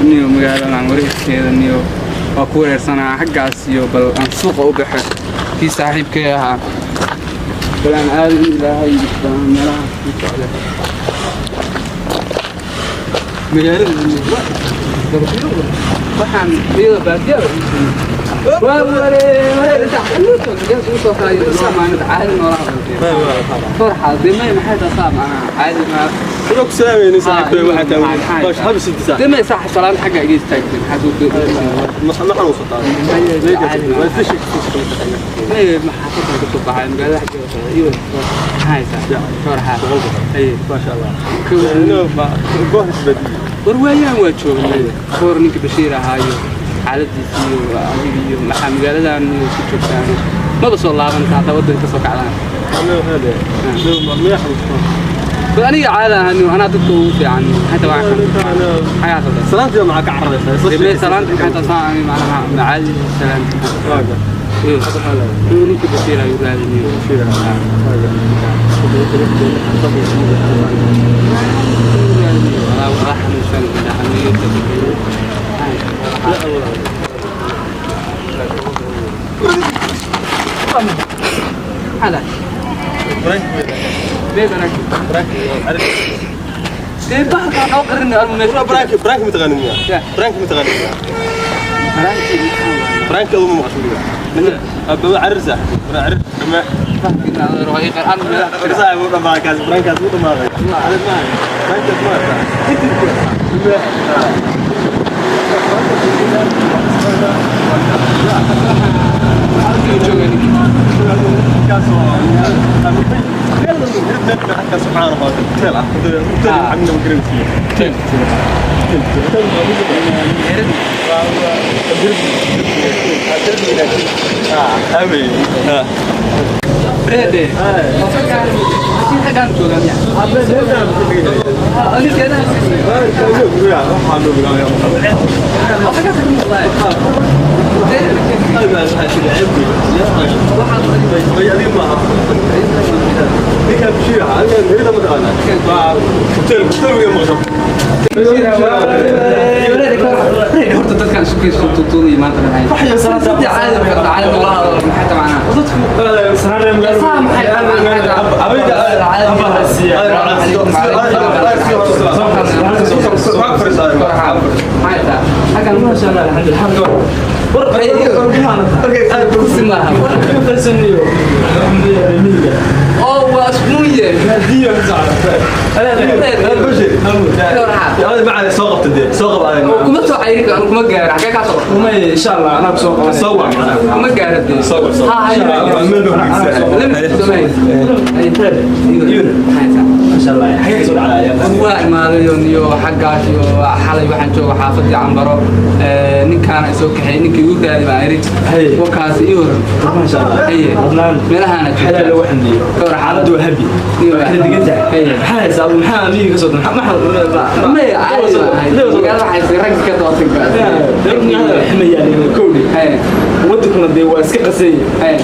Niyo magaaladan wareegkeeda niyo waa ku wareersanaa xaggaas iyo bal aan suuqa u baxo kii saaxiibkay ahaa bal aan aado in Ilaahay baan meelaha ku socda magaalada waxaan iyadoo baadiya waa waree waree soo maalinta caadi noolaha farxa dee maxay tasaa macnaha caadi ma dee may saaxib salaanta xagga iga istaagtay maxaad may maxaafadan kasoo baxay magaalada xaggeeda socda iyo maxaa haysaa farxa haye war waayaan waa joognay kahor ninka Bashiir ahaa iyo xaaladiisi iyo adiga iyo maxaa magaaladan iyo ku joogtaan maba soo laaban hataa waddanka kasoo kacdaan bal aniga caada ahaan anaa dadka ugu fiican xataa waa xagaa qaldan dee salaanta maxay tasaa ani macnaha macaadi salaanta iyo ninka Bashiir ayuu raadinayo waa xanuunsan xanuunyo maxaa bee baraanki dee bahalkaa noo qarinay almu meesha baraanki Brede. Xaggaan joogaa miya? Horta dadkan isku soo tuutuunaya maanta maxay? Saddex caadi marka caadi noolaha maxay macnaha? Saa maxay oo waa ismuuye kuma soo cayri karo kuma gaaro xagee kaa soo kuma gaaro dee ha hayo waa imaadayo niyo xaggaas iyo xalay waxaan jooga xaafadii Cambaro ninkaana soo kaxeeyey ninkii igu raadi baan iri wakaas ii waran haye meelahaana may caadi baan ahay magaalada waxay raggi ka doortay haye wadankuna dee waa iska qasanya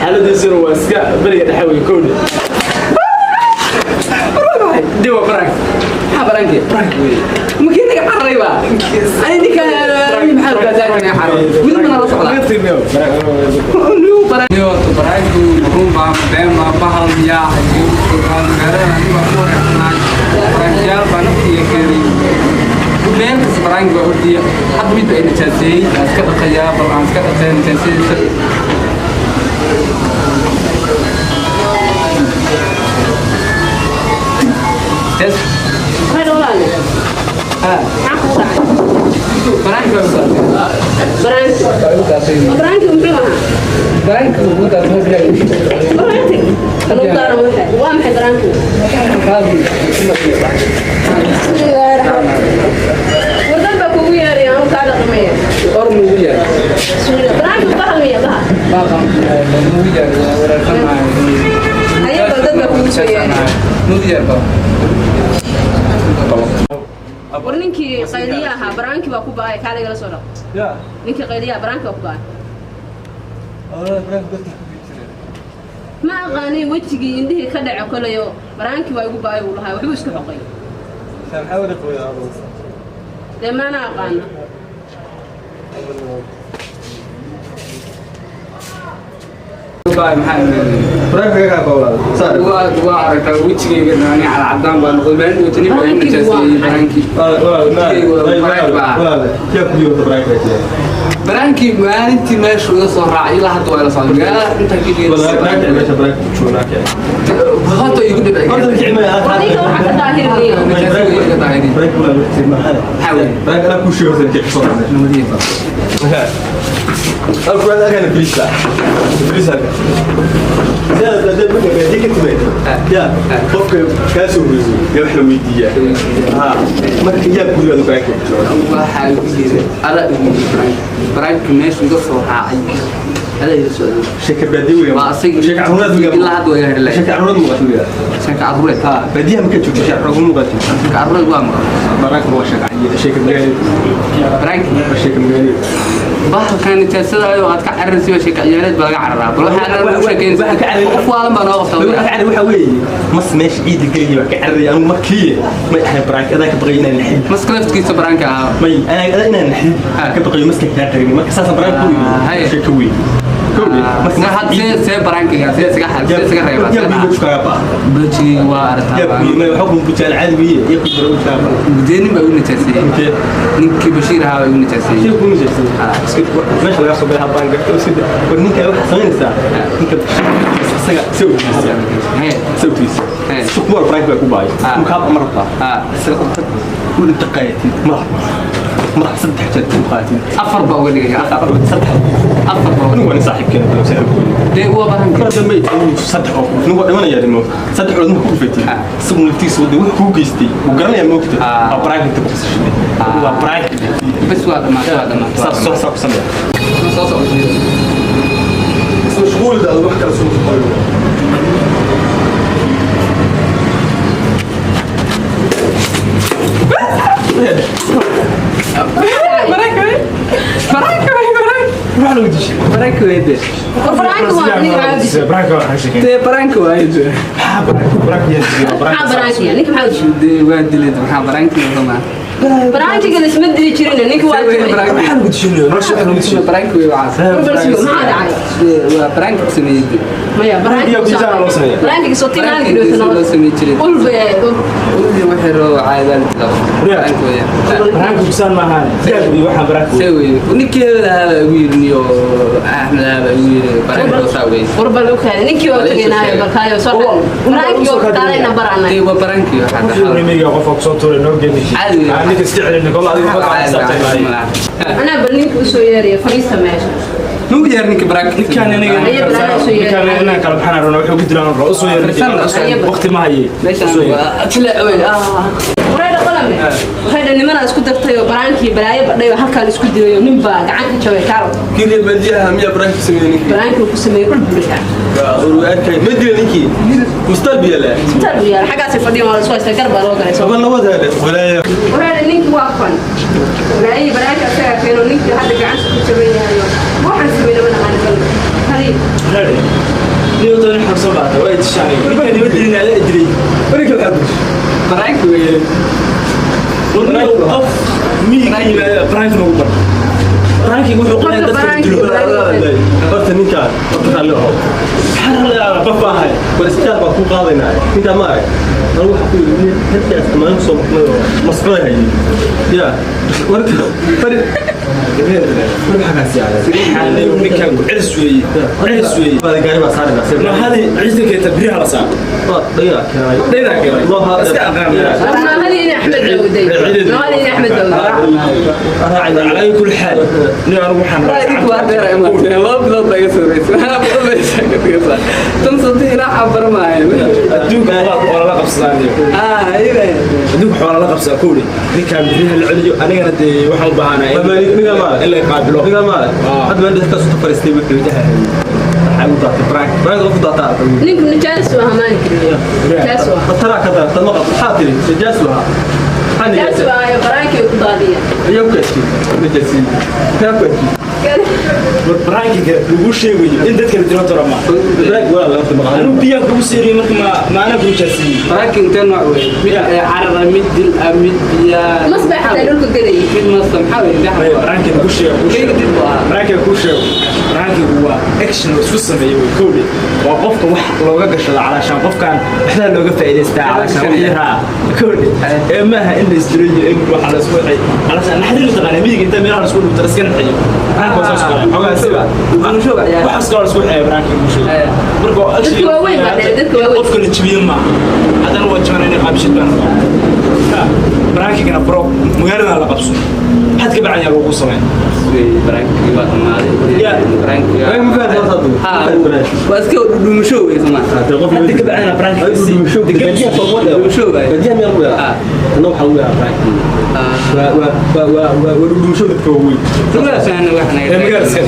xaaladiisuna waa iska beriga dhexe wey kowdhi dee waa barank maxaa baranki makii naga cararay ba ani ninkaan maxaa ogaasaa xaray midna la socdaa baranku rumba beema bahal miyaa magaalada aniga ku wareegsanaay barankiyaal baa naftiga keenay meel kasta baranki baa ordiya hadda mid baa inajaaseeyey aan iska dhaqayaa bal aan iska dhaqaya najaasadiisa Yes. Ah, baranki baa u daatay. Baraanki muxuu ahaa? Baranki ugu daatay. Baraanki. Anuu daaran waxay. Waa maxay baraanki? Bismillaahi wardan baa kugu yeeray aan kaa dhaqmaya. Or nugu yeer. Bismillah. Baraanki bahal miya bahal? Baaqan nugu yeer wareersanahay. Ayaga dad baa kugu soo yeeray. Nugu yeer bal. War ninkii qayliye ahaa baraanki baa ku ba'ay kaa lagala soo dhaq. Ninkii qayliye ahaa baraanki baa ku ba'ay. Ma aqaanay wejigii indhihii ka dhaco kalayo baraanki waa igu ba'ay buu lahaa waxbuu iska xoqay. Dee maana aqaana. Waa aragtaa wejigayga ani cadcadaan baa noqday maalin dhowtani baa igu najaaseeyey baraankii. Baraankii maalintii meeshu iga soo raacay ilaa hadda waa ila socday magaalada intaan ka horta igu dhibci. Ninka waxaa ka daahirinayo. Qofka kaasoo horeysay yaa wax la weydiiyaa marka yaa guriga baraanka ku jiro. Waxaa igu yiri ala igu yiri baraankii meeshu iga soo raacay ala ila socday. Sheeka baadiye weeye. Waa asagii. Sheeka caruureed weeye. Ilaa hadda waa iga heli lahayd. Sheeka caruureed muuqato weeye. Sheeka caruureed. Ha, baadiyaha markaad joogto sheeka caruureed muuqato. Sheeka caruureed waa maqan. Baraanka waa sheeka cayiye, sheeka magaaleed. Baraankii Waa sheeka magaaleed. Bahalkan nijaasadayo aad ka cararaysa waa sheeka ciyaareed baa laga cararaa bal waxaa lagu sheekeynaysa qof waalan baa noo qabtaa. Waxa ka carari waxa weeye mas meesha ciidda gelaya baa ka cararaya anigu markii may ahayn baraanka adaa ka baqay inaan naxin. Maska laftigiisa baraanka ahaa. May adaa inaan naxin ka baqayo maska kaa qarin marka saasaan baraanka ku yidhi sheeka weyn. See baraankiga see isaga xal see isaga reebaa. Yaa guriga kaaga baa. Bajigayga waa aragtaa. Yaa guriga may waxa ku bujaan caadi weeye iyo ku baro kaaga baa. Gudeenin baa igu najaaseeyey. Ninkii Bashiir ahaa baa igu najaaseeyey. Sheekh ku najaaseeyey. Iska meesha laga soo baxay baan garto iska war ninka waxa samaynaysaa ninka Bashiir isaga sawirkiisa. Sawirkiisa. Si ku war baraank baa ku baay. Ku kaab amar rabtaa. Isaga u tag u inta qaayatid madax madax saddex jeer ku qaatid. Afar baa uga dhigaya. Afar saddex. Afar baa. Anigu waa saaxiibkeena baa saaxiibkeena. Dee waa baraank. Mar dambe saddex oo nin waa dhimanaya dhimo. Saddex oo ninka ku faytay. Isagu naftiisa wada wax ku geystay. Uu garanaya moogta. Waa baraank inta ku qasashay. Waa baraank. Bas waa dhamaatay waa dhamaatay. Saas soo saab samee. Soo soo. Isoo shughul da wax kala soo qoyo. Baraank weede. Baraanka waa ninka maxaa u dishay? Baraanka waa sheekeen. Dee baraank waaye. Baraanka yaa dishay. Maxaa baraankiya? Ninka maxaa u dishay? Dee waa dilay maxaa baraanki noqonaa. Baraankiga isma dili jirin ninka waa jabay. Maxaa lagu dishay? Nolosha waxa lagu dishay. Baraank weeye waxaas. Maxaa dhacay? Waa baraank ku sameeyey. Maya baraankiga Iyo bijaan loo sameeyay. Baraankiga soo tinaan Loo sameeyay jiray. Ulbe. Ulbe waxay roo caadaan dilaa. Baraank weeye. Baraanka bisaan ma ahaan. Yaa iyo waxa baraanka. See weeye. Ninkii hebel ahaa baa igu yiri niyo Axmed ahaa baa igu yiri baraank loo saa weeye. Warba loo keenay ninkii waa tagaynaayo balkaayo soo baraankiga oo taalayna baranay. Dee waa baraanki waxaa Qofkii rimiga qof ku soo tuuray noo geeni. Caadi weeye. Aan ninka iska celin kol adiga ma qaadsan tahay. Anaa bal ninka u soo yeeraya fariista meesha. Nugu yeer ninka baraank. Ninkaan aniga ninkaan inaan kala baxana rabno wuxuu ku dilaan roo soo yeer. Waqti ma haye. Meeshaan waa jilaa weeye. Wareer qalame. Waxay nimanaa isku dartay oo baraankii balaayo badhay oo halkaan isku dilayo nin baa gacan ka jabay kaaro. Kii reer baadiyaha miyaa baraank ku sameeyay ninkii? Baraankii uu ku sameeyay ul buray. Uu arkay ma dilay ninkii. Mustaal biyaa leh. Isbitaal buu yaala xaggaasay fadhiyaan waa la isku haystaa gar baa loo galay soo. Toban labada leh walaaya. Wareer ninkii waa fan. Balaayihii baraanka asagaa keeno ninkii hadda gacanta ku jaban yahay waxaan sameeyay lama naqaan bal. Hadi. Niyo doon xabsan baa waa dishay. Ninkaan ma dilin ala dilay. Baraank waxa ku dishay. Baraank weeye. Warniyo qof miyiga yimaada baraanka nagu bar. Baraankiga wuxuu qoray dadka dilo. Horta ninkaan horta raalli aho. Maxaa raalli ahaa qof baa ahay. War isbitaal baan kuu qaadaynaa. Ninkaan ma arag. Anigu waxaa ku yidhi dadkaas maalin soo marnay oo masqada hayay. Yaa warka fari Ninkaan ku celis weeye. Celis weeye. Baadi gaari baa saarayna. Ma hadi ciise keenta biraha la saar. Waa dhayraa keenay. Dhayraa keenay. Iska aqaan. Mahadi in Axmed Dawday. Mahadi in Axmed Dawday. Ala kulli xaal. Nin anigu waxaan Idinku waa dheer ay imaatee. Laba bilood baa iga soo horeysay. Waxaa badan bay sheeka dhigaysaa. Tan saddex ilaa xabar maayo. Adduunka waa la qabsadaan. Iyaga. Adduunka xoolo la qabsadaa kowdhi. Ninkaan biraha la celiyo anigana dee waxaan u baahanahay in la qaabilo. Ninkaan ma arag. Hadda meel dadka soo fariistay wuxuu dhahay. Waxay u daatay baraank. Baraank qof daataa. Ninku nijaas waa hamaan kariyo. Nijaas waa. Taraa ka dar tan maqal maxaa tiri nijaas waa. Nijaas waa baraanki Prank-i way ku daadiyeen. Ayaa ku adkiyey majalsiin kaa ku adkiyey. War prank-iga lagu sheegayo in dadka la dilo dora ma Prank waa la maqan. Anuu biyaa kugu seeriyey marka ma maana kuu jaasiyey. Prank-i intee nooc wey? Mid carara, mid dil ah, mid biyaa. Mas baa xataa dhulka gadayay. Mid masta maxaa wey? Prank-iga lagu sheego. Kayga dib buu ahaa. Prank-iga kuu sheego, prank-igu waa action la isku sameeyo wey. Kowdhe waa qofka wax looga gashado, calaashaan qofkan waxbaa looga faa'iidaystaa, calaashaan wax yaraa kowdhe ee maaha in la isdilo iyo in waxa la isku waxay calaashaan naxdin mataqaanaa miyiga inta meelaha la isku dhufto la iska naxiyo. Prank waa saas kale xogaa siba waxaas kaloo la isku waxeeya prank-iga kuu sheego. Marka waa action. Dadka waaweyn baa dheer, dadka waaweyn. Qofka la jibiyo maaha, haddana waa jaban inay qaabshid baan rabaa. Prank-igana bro magaalada la qabso, maxaad ka bacan yaa lagu sameyn. Prank-igi waa dhamaaday. Prank-iga Prank ma fahantaa hadda? Ha, waa iska dhudhuumasho wey soma. Hadda ka bacdana prank-iga Dhuumasho waay. Badiyaha miyaa lagu yaraa? Anna waxaa lagu yaraa prank waa waa waa waa waa dhudhuumasho dadka waaweyn. Waa fahna wax naga. Ee magaalada iska.